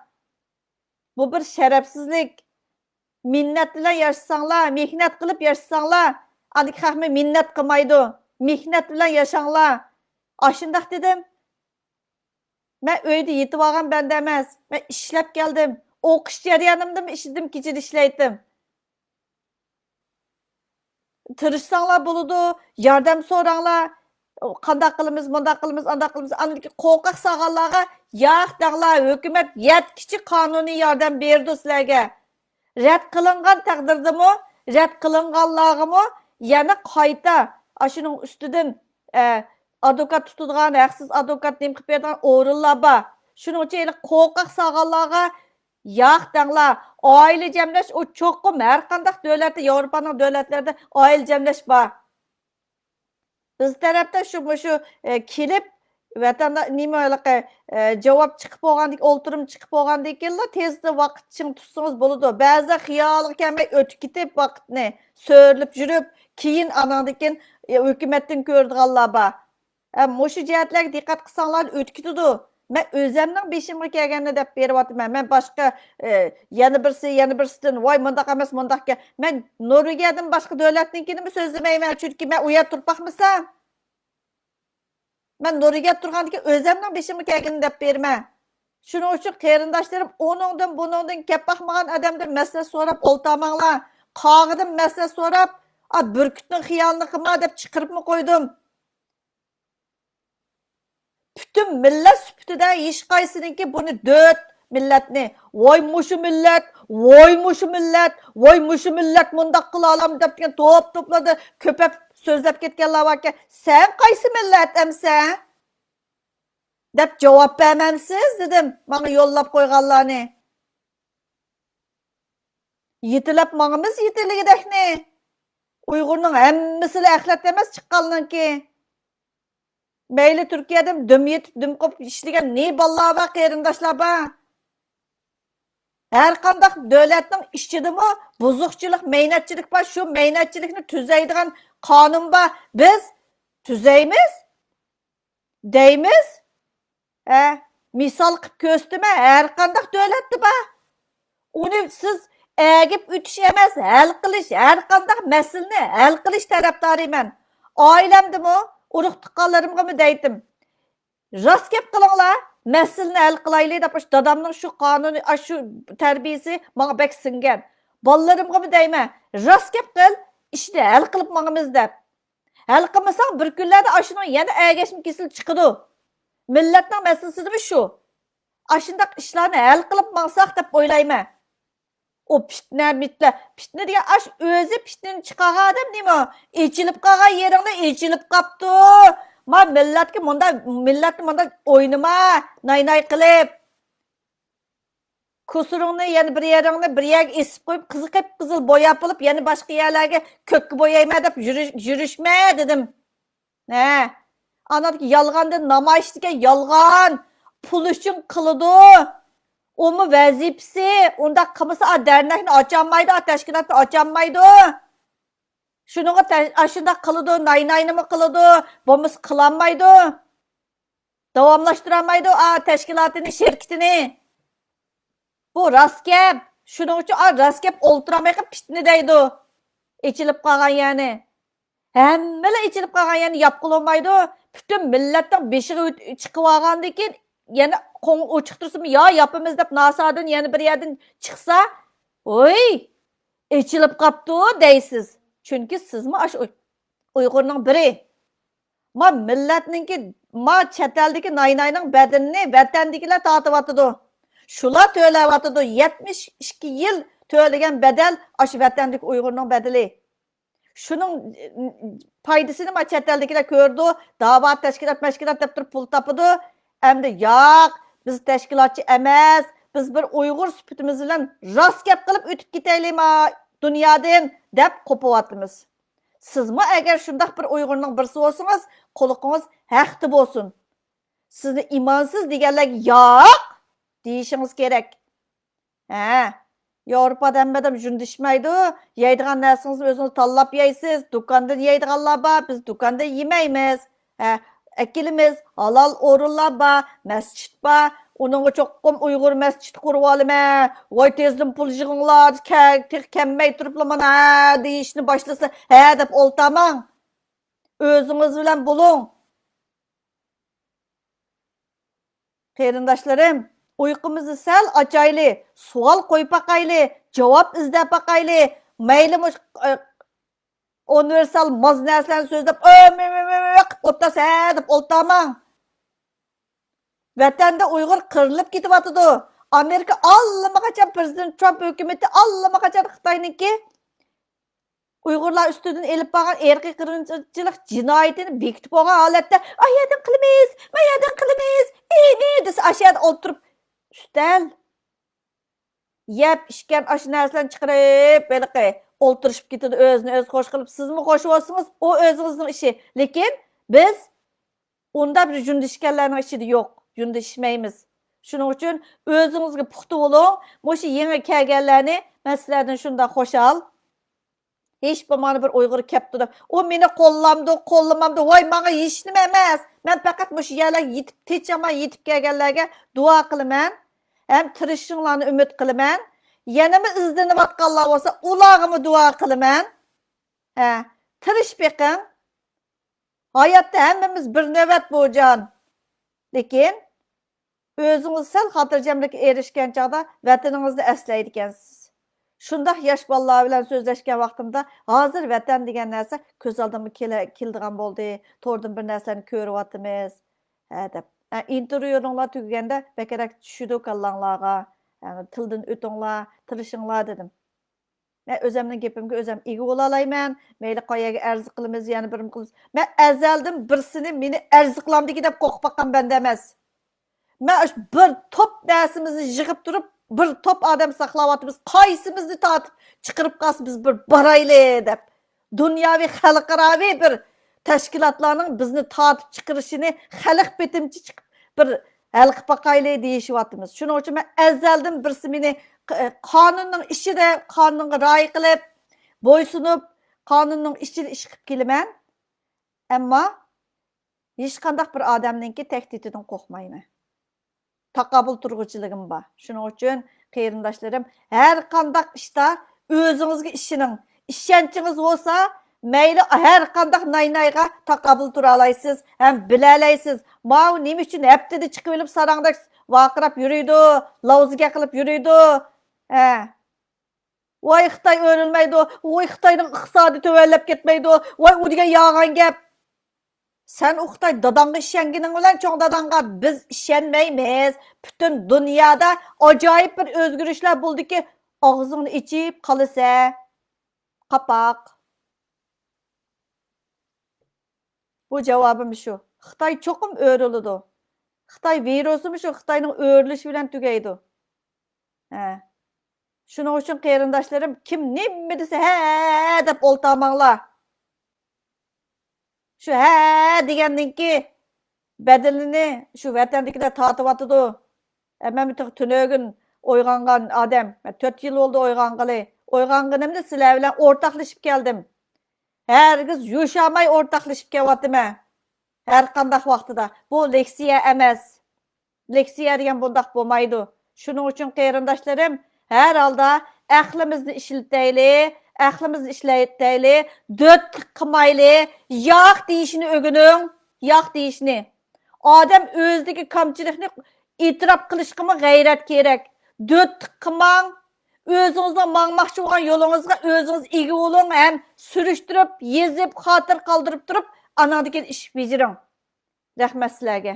بۇ بىر شەرەپسىزلىك. مىننەت بىلەن ياشىساڭلار، مېھنەت قىلىپ ياشىساڭلار، ئاندىكى خەقمۇ مىننەت قىلمايدۇ. مېھنەت بىلەن ياشاڭلار. ئاشۇنداق دېدىم. مەن ئۆيدە يېتىۋالغان بەندە ئەمەس. مەن ئىشلەپ كەلدىم. ئوقۇش جەريانىمدىمۇ ئىشلىدىم، كېچىدە ئىشلەيتتىم. تىرىشساڭلار بولىدۇ، ياردەم سوراڭلار. قانداق قىلىمىز، مۇنداق قىلىمىز، ئانداق قىلىمىز. ئاندىن كېيىن قورقاق سالغانلارغا، ياق دەڭلار، ھۆكۈمەت يەتكۈچە قانۇنىي ياردەم بېرىدۇ سىلەرگە. رەت قىلىنغان تەقدىردىمۇ، رەت قىلىنغانلارغىمۇ يەنە قايتا ئاشۇنىڭ ئۈستىدىن، ئە، ئادۋوكات تۇتىدىغان، ھەقسىز ئادۋوكات نېمە قىلىپ بېرىدىغان ئورۇنلار بار. شۇنىڭ ئۈچۈن ھېلى قورقاق سالغانلارغا ياق دەڭلار. ئائىلە جەملەش ئۇ چوقۇم ھەر قانداق دۆلەتتە، ياۋروپانىڭ دۆلەتلىرىدە ئائىلە جەملەش بار. بىز تەرەپتە شۇ، مۇشۇ، ئە، كېلىپ، ۋەتەندە نېمە ھېلىقى، ئە، جاۋاب چىقىپ بولغاندىن، ئولتۇرۇم چىقىپ بولغاندىن كېيىنلا تېزلا ۋاقىت چىڭ تۇتسىڭىز بولىدۇ. بەزىدە خىيالىغا كەلمەي ئۆتۈپ كېتىپ ۋاقىتنى سۆرىلىپ يۈرۈپ، كېيىن ئاناندىن كېيىن، ئە، ھۆكۈمەتتىن كۆرىدىغانلار بار. ئە، مۇشۇ جەھەتلەرگە دىققەت قىلساڭلار ئۆتۈپ كېتىدۇ. مەن ئۆزەمنىڭ بېشىمغا كەلگەننى دەپ بېرىۋاتىمەن. مەن باشقا، ئە، يەنە بىرسى، يەنە بىرسىدىن، ۋاي، مۇنداق ئەمەس، مۇنداق ئىكەن. مەن نورۋېگىيەدىن باشقا دۆلەتنىڭكىنىمۇ سۆزلىمەيمەن، چۈنكى مەن ئۇ يەردە تۇرۇپ باقمىسام. مەن نورۋېگىيەدە تۇرغاندىكىن ئۆزەمنىڭ بېشىمغا كەلگىنىنى دەپ بېرىمەن. شۇنىڭ ئۈچۈن قېرىنداشلىرىم، ئۇنىڭدىن، بۇنىڭدىن گەپ باقمىغان ئادەمدىن مەسلىھەت سوراپ ئولتۇرماڭلار. قاغىدىن مەسلىھەت سوراپ، ئا، بۈركۈتنىڭ خىيالىنى قىلما دەپ چىقىرىپمۇ قويدۇم. پۈتۈن مىللەت سۈپىتىدە ھېچقايسىنىڭكى بۇنى دۆت مىللەتنى، ۋاي مۇشۇ مىللەت، ۋاي مۇشۇ مىللەت، ۋاي مۇشۇ مىللەت مۇنداق قىلالام دەپ دېگەن توپ-توپلاردا كۆپەپ سۆزلەپ كەتكەنلەر باركەن. سەن قايسى مىللەت ئەمسە؟ دەپ جاۋاب بەرمەمسىز؟ دېدىم ماڭا يوللاپ قويغانلارنى. يېتىلەپ ماڭىمىز يېتىلگۈدەكنى. ئۇيغۇرنىڭ ھەممىسىلا ئەخلەت ئەمەس چىققاننىڭكى. مەيلى تۈركىيەدىن دۈم يېتىپ، دۈم قوپۇپ ئىشلىگەن نى بالىلار بار، قېرىنداشلار بار. ھەر قانداق دۆلەتنىڭ ئىچىدىمۇ بۇزۇقچىلىق، مەينەتچىلىك بار. شۇ مەينەتچىلىكنى تۈزەيدىغان قانۇن بار. بىز تۈزەيمىز، دەيمىز. ھە، مىسال قىلىپ كۆرسىتىمەن، ھەر قانداق دۆلەتتە بار. ئۇنى سىز ئەگىپ ئۆتۈش ئەمەس، ھەل قىلىش، ھەر قانداق مەسىلىنى ھەل قىلىش تەرەپدارى مەن. ئائىلەمدىمۇ، ئۇرۇق تۇغقانلىرىمغىمۇ دەيتتىم. راست گەپ قىلىڭلار، مەسىلىنى ھەل قىلايلى دەپ، ئاشۇ دادامنىڭ شۇ قانۇنى، ئاشۇ تەربىيىسى ماڭا بەك سىڭگەن. بالىلىرىمغىمۇ دەيمەن، راست گەپ قىل، ئىشنى ھەل قىلىپ ماڭىمىز دەپ. ھەل قىلمىساڭ، بىر كۈنلەردە ئاشۇنىڭ يەنە ئەگەشمە كېسىلى چىقىدۇ. مىللەتنىڭ مەسىلىسىدىمۇ شۇ. ئاشۇنداق ئىشلارنى ھەل قىلىپ ماڭساق دەپ ئويلايمەن. ئۇ پىتنە، مىتلە، پىتنە دېگەن ئاش ئۆزى پىتنىنى چىقارغان ئادەم نېمە؟ ئېچىلىپ قالغان يېرىڭنى ئېچىلىپ قاپتۇ. ما مىللەتكە مۇنداق، مىللەتنى مۇنداق ئوينىما، ناي-ناي قىلىپ. كۇسۇرۇڭنى يەنە بىر يېرىڭنى بىر يەرگە ئېسىپ قويۇپ، قىزىل، قىپقىزىل بوياپ بولۇپ، يەنە باشقا يەرلەرگە كۆككە بويايمەن دەپ يۈرۈش-، يۈرۈشمە دېدىم. ھە. ئاناندىكى يالغاندىن نامايىش دېگەن يالغان. پۇل ئۈچۈن قىلىدۇ. ئۇمۇ ۋەزىپىسى. ئۇنداق قىلمىسا، ئا، دەرنەكنى ئاچالمايدۇ، ئا، تەشكىلاتنى ئاچالمايدۇ. شۇنىڭغا تە-، ئاشۇنداق قىلىدۇ، ناي-ناينىمۇ قىلىدۇ، بولمىسا قىلالمايدۇ. داۋاملاشتۇرالمايدۇ، ئا، تەشكىلاتىنى، شىركىتىنى. بۇ راست گەپ. شۇنىڭ ئۈچۈن، ئا، راست گەپ ئولتۇرالماي قېلىپ پىتنە دەيدۇ. ئېچىلىپ قالغان يەرنى. ھەممىلا ئېچىلىپ قالغان يەرنى ياپقىلى بولمايدۇ. پۈتۈن مىللەتنىڭ بېشىغا ئۆت-، چىقىۋالغاندىن كېيىن، يەنە قوڭ ئوچۇق تۇرسىمۇ، يا ياپىمىز دەپ ناسادىن يەنە بىر يەردىن چىقسا، ۋوي، ئېچىلىپ قاپتۇ دەيسىز. چۈنكى سىزمۇ ئاشۇ ئۇي-، ئۇيغۇرنىڭ بىرى. ما مىللەتنىڭكى، ما چەت ئەلدىكى ناي-ناينىڭ بەدىلىنى ۋەتەندىكىلەر تارتىۋاتىدۇ. شۇلار تۆلەۋاتىدۇ. يەتمىش ئىككى يىل تۆلىگەن بەدەل، ئاشۇ ۋەتەندىكى ئۇيغۇرنىڭ بەدىلى. شۇنىڭ، ئى، پايدىسىنى ما چەت ئەلدىكىلەر كۆرىدۇ. داۋا، تەشكىلات، مەشكىلات دەپ تۇرۇپ پۇل تاپىدۇ. ئەمدى ياق، بىز تەشكىلاتچى ئەمەس، بىز بىر ئۇيغۇر سۈپىتىمىز بىلەن راست گەپ قىلىپ ئۆتۈپ كېتەيلى ما دۇنيادىن دەپ قوپۇۋاتىمىز. سىزمۇ ئەگەر شۇنداق بىر ئۇيغۇرنىڭ بىرسى بولسىڭىز، قۇلىقىڭىز ھەقتە بولسۇن. سىزنى ئىمانسىز دېگەنلەرگە ياق دېيىشىڭىز كېرەك. ھە، ياۋروپادا ھەممە ئادەم يۆندىشمەيدۇ. يەيدىغان نەرسىڭىزنى ئۆزىڭىز تاللاپ يەيسىز. دۇكاندىن يەيدىغانلار بار، بىز دۇكاندىن يېمەيمىز. ھە، ئەكېلىمىز، ھالال ئورۇنلار بار، مەسچىت بار. ئۇنىڭغا چوقۇم ئۇيغۇر مەسچىتى قۇرۇۋالىمەن. ۋاي، تېزدىن پۇل يىغىڭلار، كە-، تېخى كەلمەي تۇرۇپلا مانا ھە دېيىشنى باشلىسا، ھە دەپ ئولتۇرماڭ. ئۆزىڭىز بىلەن بولۇڭ. قېرىنداشلىرىم، ئۇيقۇمىزنى سەل ئاچايلى، سوئال قويۇپ باقايلى، جاۋاب ئىزدەپ باقايلى. مەيلى مۇشۇ، ئە، ئۇنىۋېرسال ماز نەرسىلەرنى سۆزلەپ، ئۆ، مۆ، مۆ، مۆ، مۆ قىلىپ ئولتۇرسا، ھە دەپ ئولتۇرماڭ. ۋەتەندە ئۇيغۇر قىرىلىپ كېتىۋاتىدۇ. ئامېرىكا ئاللىماقاچان، پىرېزىدېنت ترامپ ھۆكۈمىتى ئاللىماقاچان خىتاينىڭكى ئۇيغۇرلار ئۈستىدىن ئېلىپ بارغان ئىرقىي قىرغىنچىلىق جىنايىتىنى بېكىتىپ بولغان ھالەتتە، ئايەردىن قىلىمىز، مايەردىن قىلىمىز، ئىنى دېسە، ئاشۇ يەردە ئولتۇرۇپ، ئۈستەل يەپ ئىچكەن ئاشۇ نەرسىلەرنى چىقىرىپ، ھېلىقى ئولتۇرۇشۇپ كېتىدۇ، ئۆزىنى ئۆزى خوش قىلىپ. سىزمۇ خوش بولسىڭىز، ئۇ ئۆزىڭىزنىڭ ئىشى. لېكىن بىز ئۇنداق بىر يۆندىشىشكەنلەرنىڭ ئىچىدە يوق، يۆندىشىشمەيمىز. شۇنىڭ ئۈچۈن ئۆزىڭىزگە پۇختا بولۇڭ. مۇشۇ يېڭى كەلگەنلەرنى، مەن سىلەردىن شۇنداق خۇشال. ھېچ بولمىغاندا بىر ئۇيغۇر كەپتۇ دەپ، ئۇ مېنى قوللامدۇ، قوللىمامدۇ، ۋاي، ماڭا ھېچنېمە ئەمەس. مەن پەقەت مۇشۇ يەرلەرگە يېتىپ، تىنچ-ئامان يېتىپ كەلگەنلەرگە دۇئا قىلىمەن. ھەم تىرىشىشىڭلارنى ئۈمىد قىلىمەن. يەنىمۇ ئىزدىنىۋاتقانلار بولسا، ئۇلارغىمۇ دۇئا قىلىمەن. ھە، تىرىشىپ بېقىڭ. ھاياتتا ھەممىمىز بىر نۆۋەت بۇ جان. لېكىن ئۆزىڭىز سەل خاتىرجەملىككە ئېرىشكەن چاغدا ۋەتىنىڭىزنى ئەسلەيدىكەنسىز. شۇنداق ياش بالىلار بىلەن سۆزلەشكەن ۋاقتىمدا، ھازىر ۋەتەن دېگەن نەرسە كۆز ئالدىمغا كېلە-، كېلىدىغان بولدى، توردىن بىر نەرسىلەرنى كۆرۈۋاتىمىز، ھە، دەپ. ھە، ئىنتېرۋيۇلىرىڭلار تۈگىگەندە بەكرەك چۈشىدۇ كاللاڭلارغا. ھە، تىلدىن ئۆتۈڭلار، تىرىشىڭلار، دېدىم. مەن ئۆزەمنىڭ گېپىمگە ئۆزەم ئىگە بولالايمەن. مەيلى قايەرگە ئەرز قىلىمىز، يەنە بىر نېمە قىلىمىز. مەن ئەزەلدىن بىرسىنى مېنى ئەرز قىلامدىكىن دەپ قورقۇپ باققان بەندە ئەمەس. مەن ئاشۇ بىر توپ نەرسىمىزنى يىغىپ تۇرۇپ، بىر توپ ئادەم ساقلاۋاتىمىز. قايسىمىزنى تارتىپ چىقىرىپ قالسا، بىز بىر بارايلى دەپ. دۇنياۋى، خەلقئاراۋى بىر تەشكىلاتلارنىڭ بىزنى تارتىپ چىقىرىشىنى خەلق پېتىمچە چىقىپ بىر ھەل قىلىپ باقايلى دېيىشىۋاتىمىز. شۇنىڭ ئۈچۈن مەن ئەزەلدىن بىرسى مېنى ق-، قانۇننىڭ ئىچىدە قانۇنغا رىئايە قىلىپ، بويسۇنۇپ، قانۇننىڭ ئىچىدە ئىش قىلىپ كېلىمەن. ئەمما ھېچقانداق بىر ئادەمنىڭكى تەھدىتىدىن قورقمايمەن. تاقابىل تۇرغۇچىلىقىم بار. شۇنىڭ ئۈچۈن قېرىنداشلىرىم، ھەر قانداق ئىشتا ئۆزىڭىزگە ئىشىنىڭ. ئىشەنچىڭىز بولسا، مەيلى ھەر قانداق ناي-نايغا تاقابىل تۇرالايسىز ھەم بىلەلەيسىز. ماۋۇ نېمە ئۈچۈن ھەپتىدە چىقىۋېلىپ ساراڭدەك ۋارقىراپ يۈرىدۇ، لاۋزىگە قىلىپ يۈرىدۇ؟ ھە. ۋاي، خىتاي ئۆرۈلمەيدۇ، ۋاي، خىتاينىڭ ئىقتىسادى تۆۋەنلەپ كەتمەيدۇ، ۋاي، ئۇ دېگەن يالغان گەپ. سەن ئۇ خىتاي داداڭغا ئىشەنگىنىڭ بىلەن چوڭ داداڭغا بىز ئىشەنمەيمىز. پۈتۈن دۇنيادا ئاجايىپ بىر ئۆزگىرىشلەر بولدىكى، ئاغزىڭنى ئېچىپ قالىسەن. قاپاق. بۇ جاۋابىم شۇ. خىتاي چوقۇم ئۆرۈلىدۇ. خىتاي ۋىرۇسىمۇ شۇ خىتاينىڭ ئۆرۈلۈشى بىلەن تۈگەيدۇ. ھە. شۇنىڭ ئۈچۈن قېرىنداشلىرىم، كىم نېمە دېسە، ھە دەپ ئولتۇرماڭلار. شۇ ھە دېگەننىڭكى بەدىلىنى شۇ ۋەتەندىكىلەر تارتىۋاتىدۇ. ھە، مەن تېخى تۈنۈگۈن ئويغانغان ئادەم. مەن تۆت يىل بولدى ئويغانغىلى. ئويغانغىنىمدا سىلەر بىلەن ئورتاقلىشىپ كەلدىم. ھەرگىز يوشاماي ئورتاقلىشىپ كېلىۋاتىمەن. ھەر قانداق ۋاقتىدا. بۇ لېكسىيە ئەمەس. لېكسىيە دېگەن بۇنداق بولمايدۇ. شۇنىڭ ئۈچۈن قېرىنداشلىرىم، ھەر ھالدا ئەقلىمىزنى ئىشلىتەيلى، ئەقلىمىزنى ئىشلىتەيلى، دۆتلۈك قىلمايلى، ياق دېيىشنى ئۆگىنىڭ، ياق دېيىشنى. ئادەم ئۆزىدىكى كەمچىلىكنى ئېتىراپ قىلىشقىمۇ غەيرەت كېرەك. دۆتلۈك قىلماڭ، ئۆزىڭىزنىڭ ماڭماقچى بولغان يولىڭىزغا ئۆزىڭىز ئىگە بولۇڭ ھەم سۈرۈشتۈرۈپ، يېزىپ، خاتىرە قالدۇرۇپ تۇرۇپ، ئاناندىن كېيىن ئىش بېجىرىڭ. رەھمەت سىلەرگە.